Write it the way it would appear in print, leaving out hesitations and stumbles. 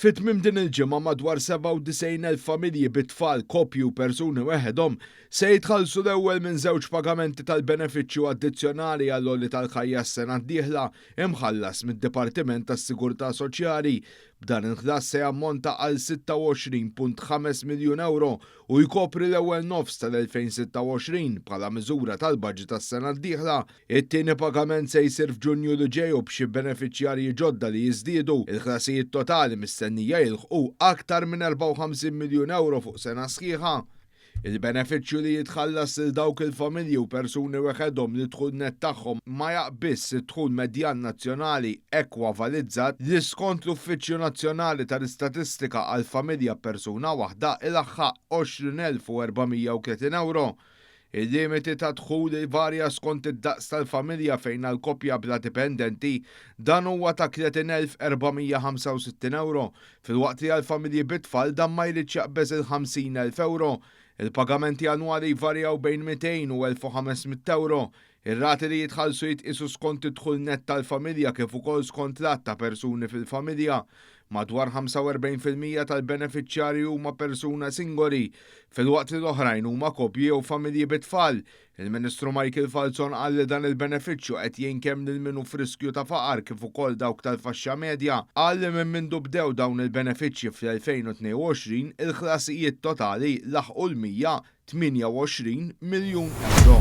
Fi tmiem din il-ġimgħa madwar 97,000 familji bi tfal, koppji u persuni weħedhom se jitħallsu l-ewwel minn żewġ pagamenti tal-benefiċċju addizzjonali għall-għoli tal-ħajja s-sena d-dieħla imħallas mid-Dipartiment tas-Sigurtà Soċjali. B'dan il-ħlas se jammonta għal 26.5 miljun ewro u jkopri l-ewwel nofs tal-2026 bħala miżura tal-baġit tas-sena d-dieħla. It-tieni pagament se jsir f'Ġunju li ġej u b'xi benefiċjarji ġodda li jiżdiedu, il-ħlasijiet totali mistennija jilħqu aktar minn 54 miljun ewro fuq sena sħiħa. Il-benefiċċju li jitħallas lil dawk il-familji u persuni weħedhom li d-dħul nett tagħhom ma jaqbiżx id-dħul medjan nazzjonali ekwavalizzat li skont l-Uffiċċju Nazzjonali tal-Istatistika għal familja b'persuna waħda ilaħħaq 20,430 ewro. Il-limiti ta' dħul ivarja skont id-daqs tal-familja fejn għal koppja bla dipendenti dan huwa ta' 30,465 ewro, filwaqt li għal familji bit-tfal dan ma jridx jaqbeż il-50,000 ewro. Il-pagamenti annwali jvarjaw bejn 200 u 1,500 ewro. Ir-rati li jitħallsu jitqiesu skont id-dħul nett tal-familja kif ukoll skont l-għadd ta' persuni fil-familja. Madwar 45% tal-benefiċjarji huma persuna singoli, filwaqt li l-oħrajn huma koppji jew familji bit-tfal. Il-Ministru Michael Falzon qal li dan il-benefiċċju qed jgħin kemm lil min hu f'riskju ta' faqar kif ukoll dawk tal-faxxa medja. Qal li minn mindu bdew dawn il-benefiċċji fl-2022, il-ħlasijiet totali laħqu l-128 miljun ewro.